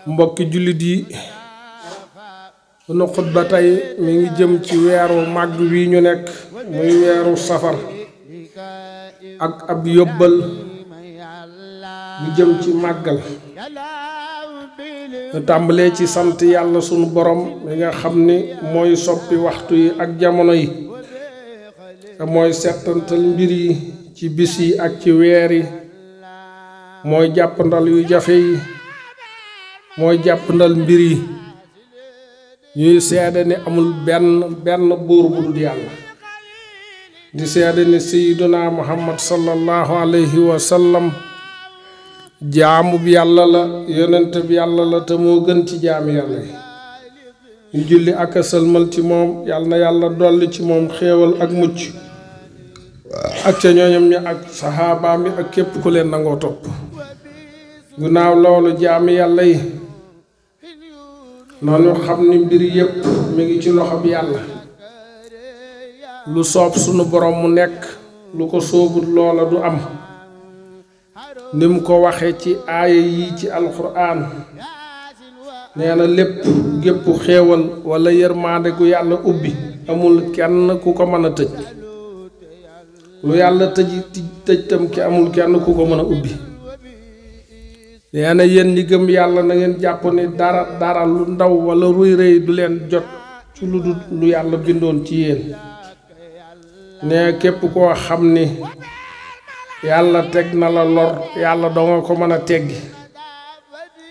mbokki jullit yi sunu xutba tey mi ngi jëm ci weeru màgg wi ñu nekk muy weeru safar ak ab yóbbal bu jëm ci màggal ñu tàmbalee ci sant yàlla sunu borom mi nga xam ni mooy soppi waxtu yi ak jamono yi te mooy settantal mbir yi ci bis yi ak ci weer yi mooy jàppandal yu jafe yi mooy jàppandal mbir yi ñuy seede ni amul benn buur bu dul yàlla di seede ni sayyiduna muhammad sallallahu alayhi wa sallam jaamu bi yàlla la yonent bi yàlla la te moo gën ci jaami yàlla yi ñu julli ak a sëlmal ci moom yàlla na yàlla dolli ci moom xéewal ak mucc ak ca ñooñam ñi ak saxaabaam yi ak képp ku leen nangoo topp ginnaaw loolu jaami yàlla yi noonu xam ni mbir yépp mi ngi ci loxo bi yàlla lu soob sunu borom mu nekk lu ko soobut loola du am ni mu ko waxe ci aaya yi ci alxuraan nee na lépp gépp xéewal wala yërmaande gu yàlla ubbi amul kenn ku ko mën a tëj lu yàlla tëj tam ki amul kenn ku ko mën a ubbi nee na yéen ñi gëm yàlla na ngeen jàpp ni dara lu ndaw wala ruy rëy du leen jot ci lu dul lu yàlla bindoon ci yéen nee képp koo xam ni yàlla teg na la lor yàlla doo ko mën a teggi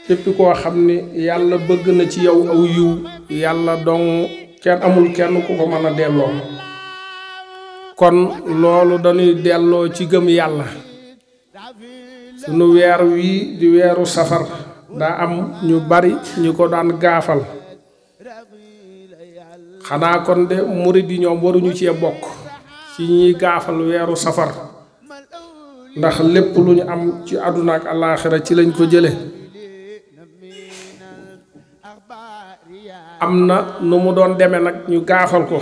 képp koo xam ni yàlla bëgg na ci yow aw yiw yàlla dong kenn amul kenn ku ko mën a delloo kon loolu dañuy delloo ci gëm yàlla sunu weer wii di weeru safar daa am ñu bari ñu ko daan gaafal xanaa kon de murid yi ñoom waruñu cee bokk ci ñiy gaafal weeru safar ndax lépp lu ñu am ci àdduna ak alaaxira ci lañ ko jële am na nu mu doon deme nag ñu gaafal ko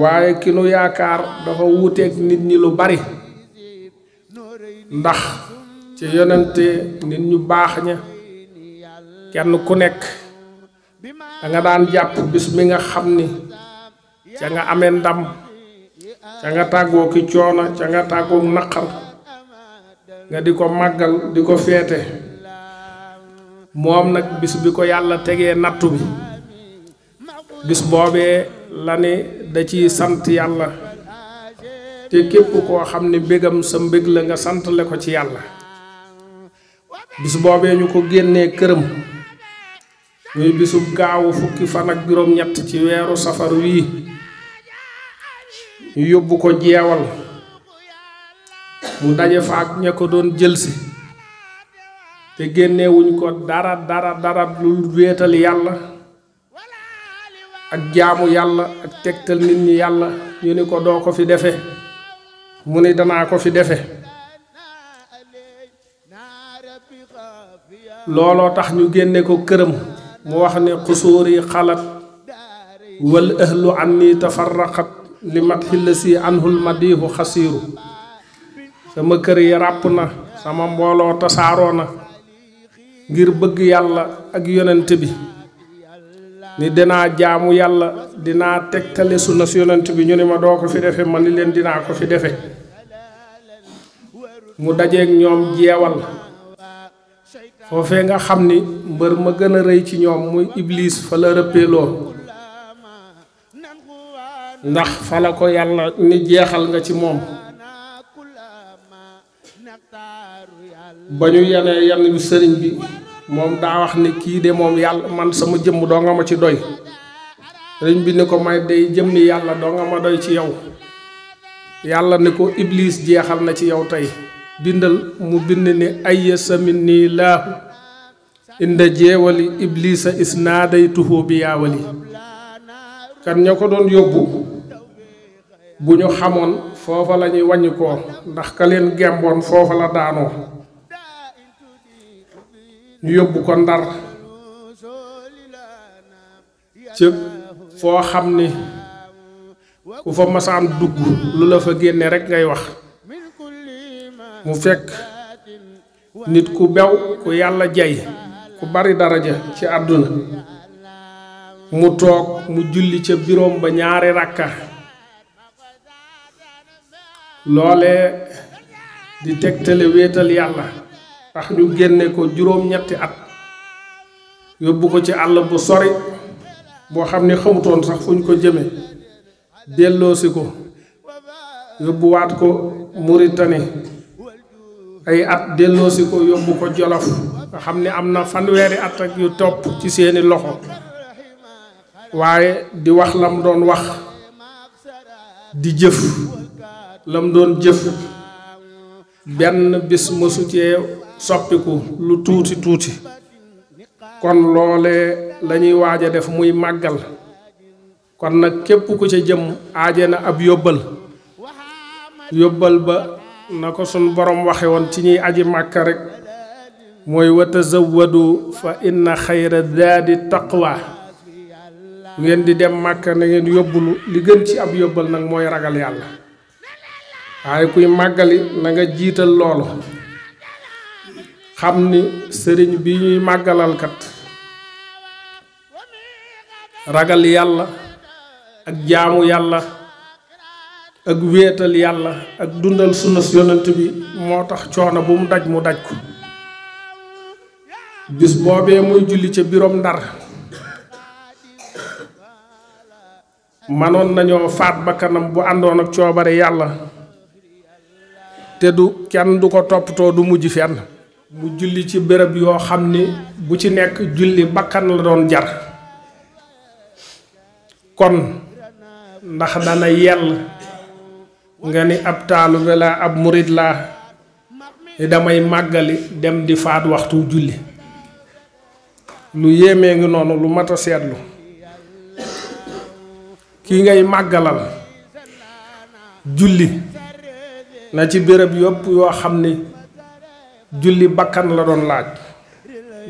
waaye ki nu yaakaar dafa wuuteeg nit ñi lu bari ndax ci yonente nit ñu baax ña kenn ku nekk da nga daan jàpp bis mi nga xam ni ca nga amee ndam ca nga tàggoo ki coono ca nga tàggoo naqar nga di ko màggal di ko feete moom nag bis bi ko yàlla tegee nattu bi bis boobee la ni da ciy sant yàlla te képp koo xam ne mbégam sa mbég la nga santale ko ci yàlla bis boobee ñu ko génnee këram muy bisub gaawu fukki fan ak juróom-ñett ci weeru safar wii ñu yóbbu ko jeewal mu daje fa ak ña ko doon jëlsi te génnewuñ ko dara lu wéetal yàlla ak jaamu yàlla ak tegtal nit ñi yàlla ñu ni ko doo ko fi defe mu ni danaa ko fi defe looloo tax ñu génne ko këram mu wax ne xusuuri xalat wal ahlu anni tafarraqat li mat xilla si anhul madihu xasiiru sama kër yi ràpp na sama mbooloo tasaaroo na ngir bëgg yàlla ak yonent bi ni dinaa jaamu yàlla dinaa tegtale sunna si yonent bi ñu ni ma doo ko fi defe ma ni leen dinaa ko fi defe mu dajeeg ñoom jeewal foofee nga xam ni mbër ma gën a rëy ci ñoom muy iblis fa la rëppeeloo ndax fa la ko yàlla ni jeexal nga ci moom ba ñu yenee yenn yu sëriñ bi moom daa wax ni kii de moom yàlla man sama jëmm doo nga ma ci doy sëriñ bi ni ko may day jëmmi yàlla doo nga ma doy ci yow yàlla ni ko iblis jeexal na ci yow tey bindal mu bind ni ay samin nii laahu inda jeewali iblisa isnaadaytuhu bi yaawali kan ña ko doon yóbbu bu ñu xamoon foofa la ñuy wàññi ko ndax ka leen gemboon foofa la daanoo ñu yóbbu ko ndar ci foo xam ni ku fa masaan dugg lu la fa génne rek ngay wax mu fekk nit ku bew ku yàlla jay ku bari daraja ci àdduna mu toog mu julli ca biroom ba ñaari rakka loole di tegtale wéetal yàlla tax ñu génne ko juróom-ñetti at yóbbu ko ci àll bu sori boo xam ne xamutoon sax fuñ ko jëme delloosi ko yóbbuwaat ko Mauritanie ay at delloosi ko yóbbu ko Jolof nga xam ne am na fanweeri at ak yu topp ci seeni loxo waaye di wax lam doon wax di jëf lam doon jëf benn bis mësu cee soppiku lu tuuti tuuti kon loole lañuy waaj a def muy màggal kon nag képp ku ca jëm aaje na ab yóbbal ba na ko sun borom waxe woon ci ñuy aji màkka rek mooy wa tazawwadu fa inna xayra zaadi taqwa ngeen di dem màkka na ngeen yóbbulu li gën ci ab yóbbal nag mooy ragal yàlla waaye kuy màggali na nga jiital loolu xam ni sëriñ bi ñuy màggalalkat ragal yàlla ak jaamu yàlla ak wéetal yàlla ak dundal sunna yonent bi moo tax coono bu mu daj ko bis boobee muy julli ca biroom Ndar manoon nañoo faat bakkanam bu àndoon ak coobare yàlla te du kenn du ko toppatoo du mujj fenn mu julli ci béréb yoo xam ni bu ci nekk julli bakkan la doon jar kon ndax dana yell nga ni ab taalibe laa ab murid laa damay màggali dem di faat waxtu julli lu yéemee ngi noonu lu mat a seetlu ki ngay màggalal julli na ci béréb yëpp yoo xam ni julli bakkan la doon laaj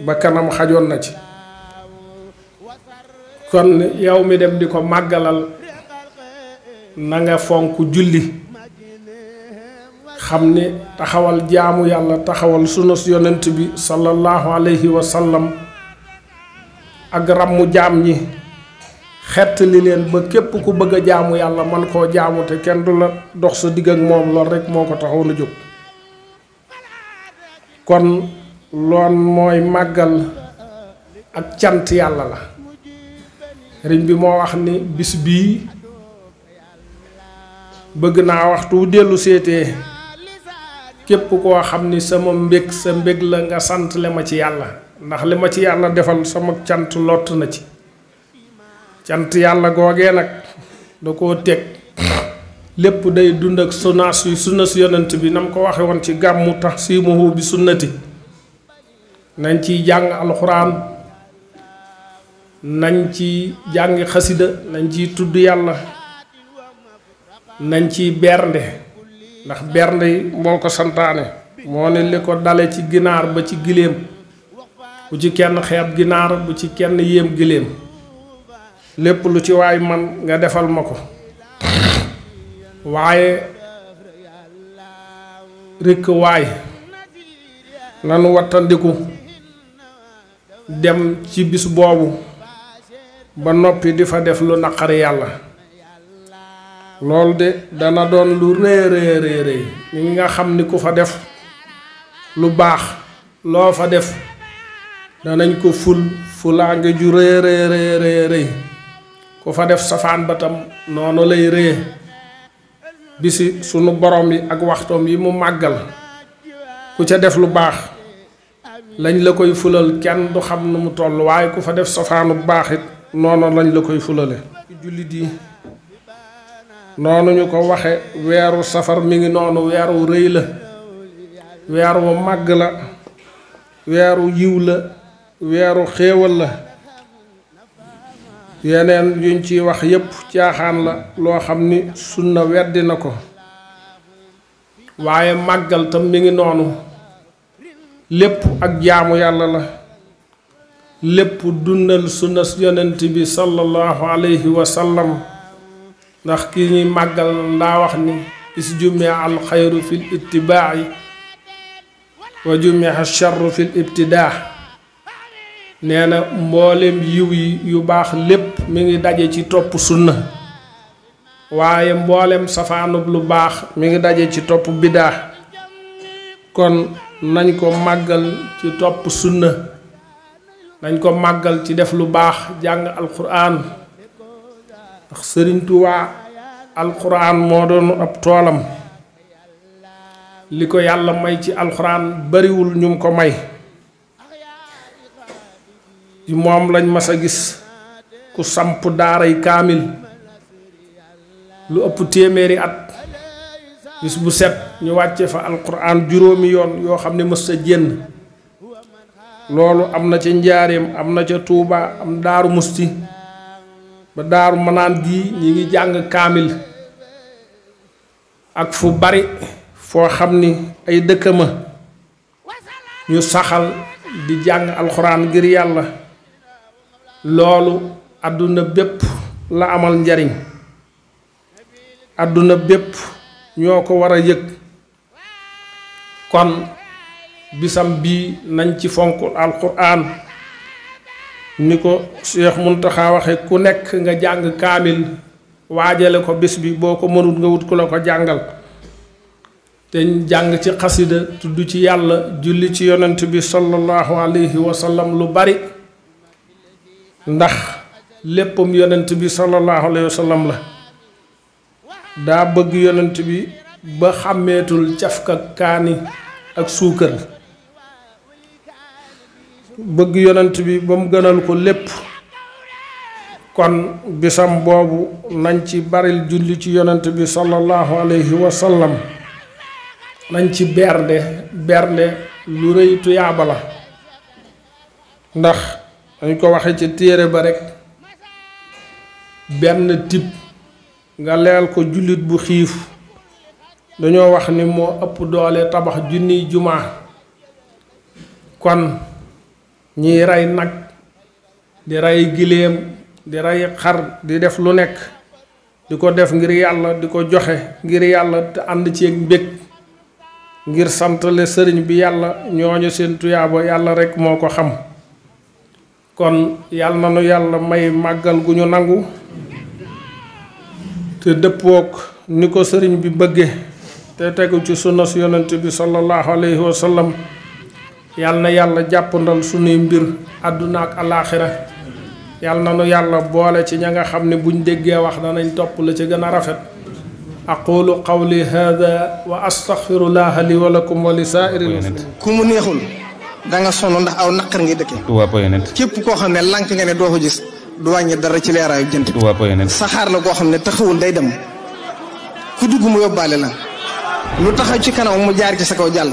bakkanam xajoon na ci kon yow mi dem di ko màggalal na nga fonk julli xam ni taxawal jaamu yàlla taxawal sunnas yonent bi sallallahu alayhi wa sallam ak ràmmu jaam ñi xett li leen ba képp ku bëgg a jaamu yàlla man koo jaamu te kenn du la dox sa digg ak moom lool rekk moo ko taxaw na jóg kon loon mooy màggal ak cant yàlla la sëriñ bi moo wax ni bis bii bëgg naa waxtu dellu seetee képp koo xam ni sama mbég sa mbég la nga sant le ma ci yàlla ndax li ma ci yàlla defal sama cant lott na ci cant yàlla googee nag da koo teg lépp day dund ak sunna si yonent bi nam ko waxe woon ci gàmmu tahsimuhu bi sunnati nañ ciy jàng alxuraan nañ ci jàngi xasida nañ ciy tudd yàlla nañ ciy bernde ndax bernde yi moo ko santaane moo ne li ko dale ci ginaar ba ci giléem bu ci kenn xeeb ginaar bu ci kenn yéem giléem lépp lu ci waay man nga defal ma ko waaye rekk waay nanu wattandiku dem ci bis boobu ba noppi di fa def lu naqari yàlla loolu de dana doon lu rëy ñi nga xam ni ku fa def lu baax loo fa def danañ ko fulaange ju rëy ku fa def safaan ba tam noonu lay rëye bisi sunu borom yi ak waxtoom yi mu màggal ku ca def lu baax lañ la koy fulal kenn du xam nu mu toll waaye ku fa def safaanu baax it noonu lañ la koy fulale jullit yi noonu ñu ko waxe weeru safar mi ngi noonu weeru rëy la weeru màgg la weeru yiw la weeru xéewal la yeneen yuñ ciy wax yépp caaxaan la loo xam ni sunna weddi na ko waaye màggal tam mi ngi noonu lépp ak jaamu yàlla la lépp dundal sunna yonent bi sallallahu alayhi wa sallam ndax ki ñuy màggal daa wax ni is jumee al xayru fil ittibaa'i wa jumiha charru fil ibtidaa nee na mboolem yiw yi yu baax lépp mi ngi daje ci topp sunna waaye mboolem safaanub lu baax mi ngi daje ci topp bidaa kon nañ ko màggal ci topp sunna nañ ko màggal ci def lu baax jàng alquran ndax Sëriñ Tuubaa alquran moo doon ab toolam li ko yàlla may ci alquran bariwul ñum ko may ci moom lañ mas a gis ku samp daaray kaamil lu ëpp téeméeri at bis bu set ñu wàcce fa alquran juróomi yoon yoo xam ne mës sa jénn loolu am na ca njaareem am na ca Tuuba am daaru musti ba daaru manaan gii ñi ngi jàng kaamil ak fu bari foo xam ni ay dëkkama ñu saxal di jàng alxuraan ngir yàlla loolu àdduna bépp la amal njariñ àdduna bépp ñoo ko war a yëg kon bisam bii nañ ci fonk alquran ni ko Cheikh Muntaxa waxe ku nekk nga jàng kaamil waajale ko bis bi boo ko mënut nga wut ku la ko jàngal te jàng ci xasida tudd ci yàlla julli ci yonent bi sallallahu alayhi wa sallam lu bari ndax léppam yonent bi sallallahu alayhi wa sallam la daa bëgg yonent bi ba xàmmeetul cafka kaani ak suukar bëgg yonent bi ba mu gënal ko lépp kon bisam boobu nañ ci baril julli ci yonent bi sallallahu alayhi wa sallam nañ ci bernde lu rëy tuyaaba la ndax dañ ko waxe ci téere ba rekk benn tib nga leel ko jullit bu xiif dañoo wax ni moo ëpp doole tabax junniy jumaa kon ñiy rey nag di rey giléem di rey xar di def lu nekk di ko def ngir yàlla di ko joxe ngir yàlla te ànd ci mbég ngir santale sëriñ bi yàlla ñooñu seen tuyaaba yàlla rekk moo ko xam kon yàlla na nu yàlla may màggal gu ñu nangu te dëppook ni ko sëriñ bi bëgge te tegu ci sunna su yonent bi sallallahu alayhi wa sallam yàlla na yàlla jàppandal sunuy mbir àdduna ak alaaxira yàlla na nu yàlla boole ci ña nga xam ne buñ déggee wax danañ topp la ci gën a rafet aqulu qawli hada wa astaghfirullaha li wa lakum wa li saa'iril muslimin ku mu neexul danga sonn ndax aw naqar ngi dëkke képp koo xam ne lànk nga ne doo ko gis du wàññi dara ci leeraayu jant bi saxaar la koo xam ne taxawul day dem ku dugg mu yóbbaale la lu taxaw ci kanam mu jaar ci sa kaw jàll